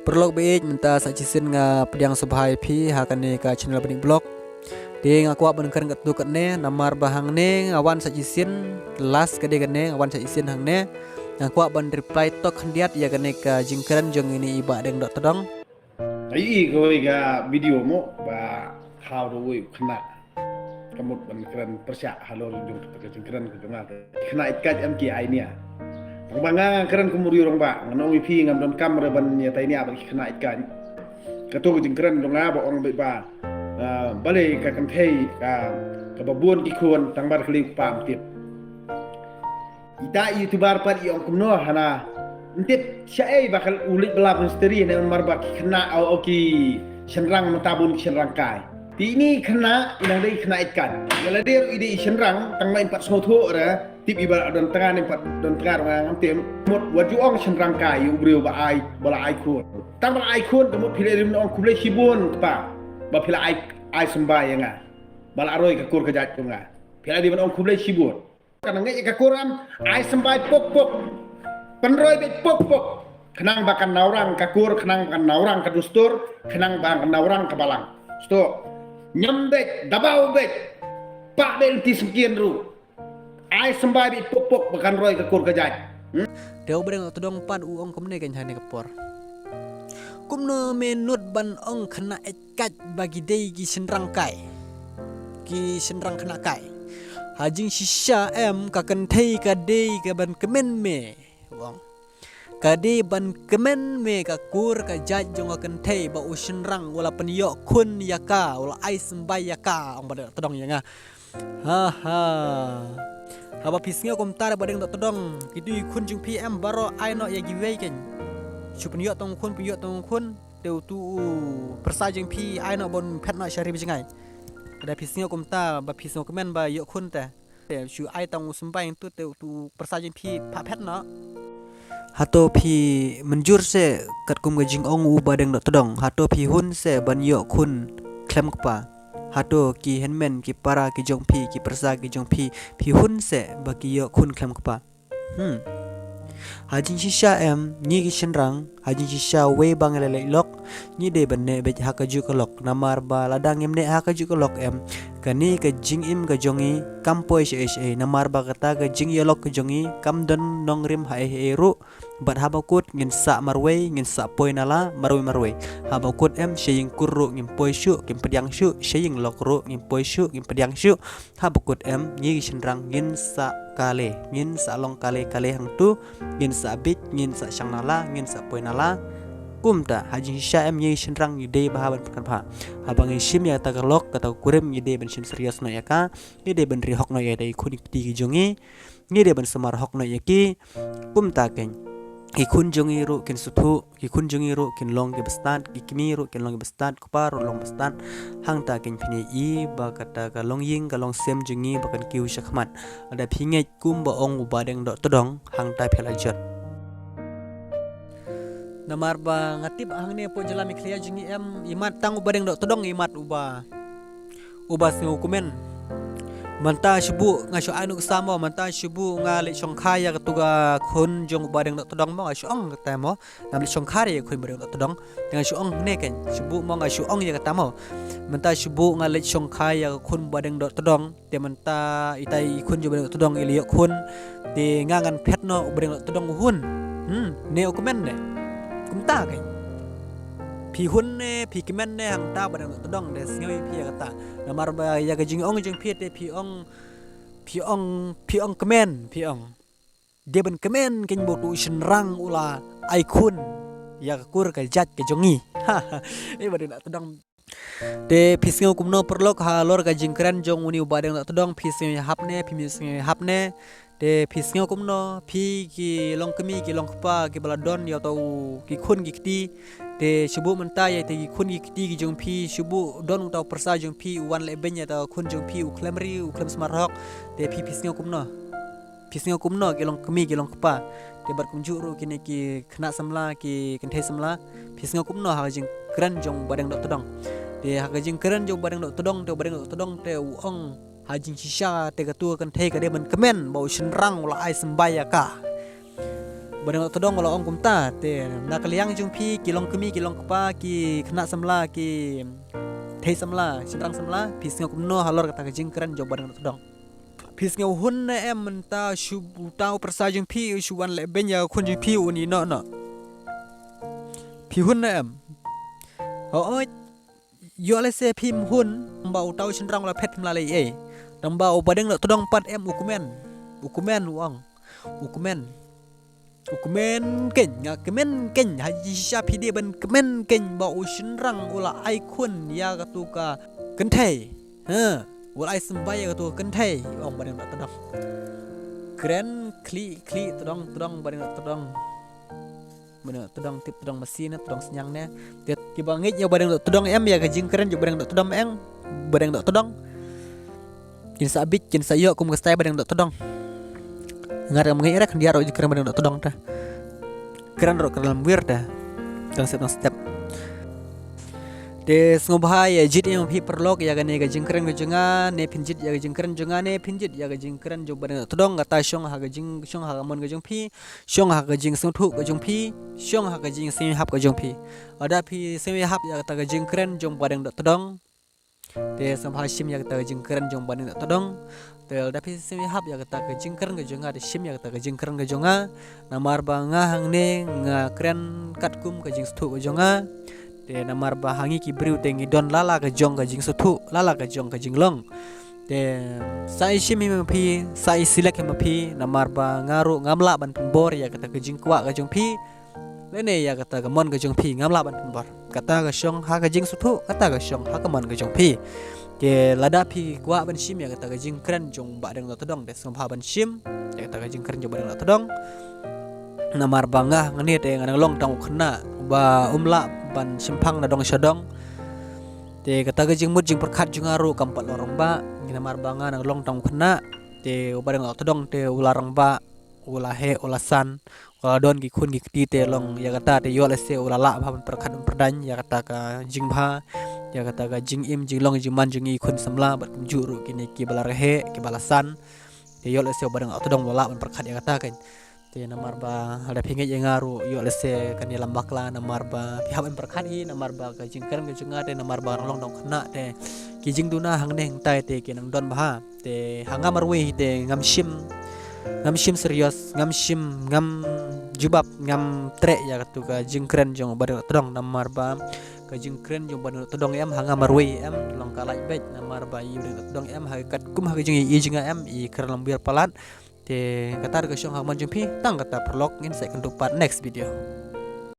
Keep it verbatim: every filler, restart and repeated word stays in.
Paralok baieit, mynta sa shisien nga pdiang sngewbha ïa phi ha kane ka channel Bani Vlog. Te nga kwah ban kren katto katne, namar ba hangne nga wan sa shisien, last ka dei kane, nga wan sa shisien hangne. Nga kwah ban reply tok khyndiat ïa kane ka jingkren jong ine i Bah Deng Dohtdong. Ai i kawei ka video mo ba khaw da uwei u khynnah. Ka mut ban kren pyrshah halor jong ka jingkren ka jong nga. Khynnah ïeit kat em ki ai nia. Tang ba nga kren kum u riew rangbah, nga ong ïa phi ngam donkam re ban ïatai nia bad ki khynnah ïeit kat. Kato ka jingkren jong nga ba ong beit ba, ah, balei ka kynthei ka, kaba bun ki khun tang ba ka lieng u kpa ym tip. Ita i YouTuber pat i ong kumno hana. Ym tip shaei ba ka u leit bla ban steri ne mar ba ki khynnah au, au ki shynrang mynta bun ki shynrang kai. Te ine i khynnah i nang dei i khynnah ïeit kat. Ïa lade ruh i dei i shynrang tang ma im pat sngewthuh re. Tip i ba la don tnga ne im pat don tnga ruh nga ngam tip. Mut wat ju ong shynrang kai ïa u briew ba ai, ba la ai khun. Tang ba la ai khun ka mut phi la dei ban ong khublei shibun kpa. Ba phi la ai, ai symbai ïa nga. Ba la roi ka kur ka jait jong nga. Phi la dei ban ong khublei shibun. Ka nang ngeit ïa ka kur em, ai symbai puk puk. Pynroi beit puk puk. Khnang ba kan nang rang ka kur, khnang ba kan nang rang ka dustur, khnang ba kan nang rang ka balang. Sto. Ñiam beit, dabaw beit. Pah beit lynti syngkien ruh. Ai symbai beit puk puk ba kan roi ka kur ka jait. Hmm? Te u Bah Deng Dohtdong pat u ong kumne keiñ ha kane ka por. Kumno me nud ban ong khynnah ïeit kat ba ki dei ki shynrang kai. Ki shynrang khynnah kai. Ha jingshisha em ka kynthei ka dei ka ban kmen me. U ong. Ka dei ban kmen me ka kur ka jait jong ka kynthei ba u shynrang u la pynïoh khun ïa ka, u la ai symbai ïa ka, ong Bah Deng Dohtdong ïa nga. Ha ha. Haba phi sngew kumta re Bah Deng Dohtdong, kito ki khun jong phi em baroh ai noh ïa kiwei keiñ. Shu pynïoh tang u khun, pynïoh tang u khun, te utu u pyrsa jong phi ai noh ban phet noh sha ri ba jngai. Lada phi sngew kumta, ba phi sngew kmen ba ïoh khun te. Te shu ai tang u symbai tu te utu u pyrsa jong phi phah phet noh. Hato phi mynjur se katkum ka jingong u Bah Deng Dohtdong. Hato phi hun se ban ïoh khun khlem kpa. Hato ki hynmen ki para ki jong phi, ki pyrsa ki jong phi, phi hun se ba ki ïoh khun khlem kpa. Hmm. Ha jingshisha em, ngi ki shynrang, ha jingshisha wei ba ngi la leit lok, ngi dei ban neh beit ha kajuh ka lok. Namar ba lada ngim neh ha kajuh ka lok em, kane ka jingim ka jong ngi kam poi shaei shaei. Namar ba kata ka jingïalok ka jong ngi kam don nongrim haei haei ruh. Bad haba kut ngin sah marwei, ngin sah poi na la marwei marwei. Haba kut em sha ïing kur ruh ngim poi shuh, kim pdiang shuh, sha ïing lok ruh ngim poi shuh, kim pdiang shuh. Haba kut em ngi ki shynrang ngin sah kale, ngin sah long kale kale hangtu, ngin sah bit, ngin sah shang na la, ngin sah poi na la. Kumta ha jingshisha em ngi ki shynrang ngi dei bha ban pynkan bha. Haba ngi shim ïa kata ka lok, kata ka kurim ngi dei ban shim serious noh ïa ka, ngi dei ban ri hok noh ïa kata ki khun ki kti ki jong ngi. Ngi dei ban sumar hok noh ïa ki. Kumta keiñ ki khun jong ngi ruh kin sngewthuh, ki khun jong ngi ruh kin long kiba stad, ki kmie ruh kin long kiba stad, kpa ruh long ba stad. Hangta keiñ phin ïohi ba kata ka longïing ka longsem jong ngi ba kan kiew shakhmat. Lada phi ngeit kumba ong u Bah Deng Dohtdong, hangta phi la jot. Namar ba nga tip hangne hapoh jylla Meghalaya jong ngi em, imat tang u Bah Deng Dohtdong imat uba, uba sngewkmen. Mynta shu buh nga shu ai nuksa mo, mynta shu buh nga leit shongkha ïa katu ka khun jong u Bah Deng Dohtdong mo, nga shu ong kata mo. Ngam leit shongkha ïa ka khun Bah Deng Dohtdong. Te nga shu ong ne keiñ, shu buh mo nga shu ong ïa kata mo. Mynta shu buh nga leit shongkha ïa ka khun Bah Deng Dohtdong. Te mynta ita i khun jong u Bah Deng Dohtdong i la ïoh khun. Te nga ngan phet noh u Bah Deng Dohtdong u hun. Hmm, ne u kmen ne. Kumta keiñ. Phi hun ne, phi kmen ne, hangta Bah Deng Dohtdong te sngew ïa phi ïa kata. Namar ba ïa ka jingong jong phi te phi ong, phi ong, phi ong kmen, phi ong. Dei ban kmen keiñ ba utu u shynrang u la ai khun ïa ka kur ka jait ka jong ngi. Ha ha. Eh, Bah Deng Dohtdong. Te phi sngew kumno paralok halor ka jingkren jong une u Bah Deng Dohtdong, phi sngew ïahap ne, phim sngew ïahap ne. Te phi sngew kumno, phi ki long kmie ki long kpa kiba la don ïa uta u ki khun ki kti. Te shu buh mynta ïa uta ki khun ki kti ki jong phi, shu buh don uta u pyrsa jong phi u wan leh beiñ ïa uta u khun jong phi u khlem ri, u khlem sumar hok. Te phi phi sngew kumno. Phi sngew kumno ki long kmie ki long kpa. Te bad kumjuh ruh kine ki khynnah samla ki kynthei samla. Phi sngew kumno ha ka jingkren jong u Bah Deng Dohtdong. Te ha ka jingkren jong u Bah Deng Dohtdong te u Bah Deng Dohtdong te u ong ha jingshisha te katu ka kynthei ka dei ban kmen ba u shynrang u la ai symbai ïa ka. Ba dang doh tdong la ong kumta, te na ka liang jong phi ki long kmie ki long kpa, ki khynnah samla, ki thei samla, shynrang samla, phi sngew kumno halor kata ka jingkren jong ba dang doh tdong? Phi sngew hun ne em mynta shu uta u pyrsa jong phi u shu wan leh beiñ ïa ka khun jong phi un ïeh noh noh? Phi hun ne em? Hooid, ïoh lehse phim hun, tangba uta u shynrang u la phet phim lah leh ei. Tangba u ba dang doh tdong pat em u kmen. U kmen u ong. U kmen. U kmen keiñ, nga kmen keiñ, ha shisha phi dei ban kmen keiñ ba u shynrang u la ai khun ïa katu ka kynthei. Ha, u la ai symbai ïa katu ka kynthei, u ong ba dang doh tdong. Kren khlieh khlieh tdong tdong ba dang doh tdong. Ba dang doh tdong tip tdong masi ne tdong sniang ne. Te kiba ngeit ïa ba dang doh tdong em ïa ka jingkren jong ba dang doh tdong em, ba dang doh tdong. Kin sa bit, kin sa ïoh kum ka style ba dang doh tdong. Nga ruh ngeit ruh khyndiat ruh jingkren ba dang doh tdong te. Kren ruh kren lam wir te. Tang step tang step. Te sngewbha ïa jied ïa phi paralok ïa kane ka jingkren ka jong nga, ne phin jied ïa ka jingkren jong nga, ne phin jied ïa ka jingkren jong ba dang doh tdong, kata shong ha ka jing, shong ha ka mon ka jong phi, shong ha ka jingsngewthuh ka jong phi, shong ha ka jingsngewhap ka jong phi. Lada phi sngewhap ïa kata ka jingkren jong ba dang doh tdong, te sngewbha shim ïa kata ka jingkren jong ba dang doh tdong. Te lada phi sngewhap ïa kata ka jingkren ka jong nga, te shim ïa kata ka jingkren ka jong nga. Namar ba nga hangne nga kren katkum ka jingsngewthuh ka jong nga. Te namar ba ha ngi ki briew te ngi don lala ka jong ka jingsngewthuh, lala ka jong ka jinglong. Te sa i shim hi ma phi, sa i select hi ma phi, namar ba nga ruh ngam lah ban pynbor ïa kata ka jingkwah ka jong phi. Lane ïa kata ka mon ka jong phi ngam lah ban pynbor. Kata ka shong ha ka jingsngewthuh, kata ka shong ha ka mon ka jong phi. Te lada phi kwah ban shim ïa kata ka jingkren jong ba dang doh tdong, te sngewbha ban shim ïa kata ka jingkren jong ba dang doh tdong. Namar ba nga hangne te nga dang long tang u khynnah ba um lah ban shemphang na dong sha dong. Te kata ka jingmut jingpyrkhat jong nga ruh kam pat long rangbah, namar ba nga dang long tang u khynnah. Te u ba dang doh tdong te u la rangbah, u la heh, u la san, u la don ki khun ki kti, te long ïa kata te ïoh lehse u la lah bha ban pyrkhat ban pyrdaiñ ïa kata ka jingbha, ïa kata ka jingim jinglong jingman jong ngi khun samla bad kumjuh ruh kine kiba la rheh, kiba la san. Te ïoh lehse u ba dang doh tdong u la lah ban pyrkhat ïa kata keiñ. Te namar ba lada phi ngeit ïa nga ruh ïoh lehse kane lam bakla, namar ba phi hap ban pyrkhat hi, namar ba ka jingkren ka jong nga te namar ba nga long tang u khynnah te ki jingduna hangne hangtai te ki nang don bha. Te ha nga marwei te ngam shim, ngam shim serious, ngam shim, ngam jubab, ngam treh ïa katu ka jingkren jong ba dang doh tdong, namar ba ka jingkren jong ba dang doh tdong em ha nga marwei em long ka lait beit, namar ba i ba dang doh tdong em ha katkum ha ka jingïohi jong nga em i kren lam wir palat. Te kata ka shong ha ka mon jong phi, tang kata paralok, ngin sa ïakynduh pat next video.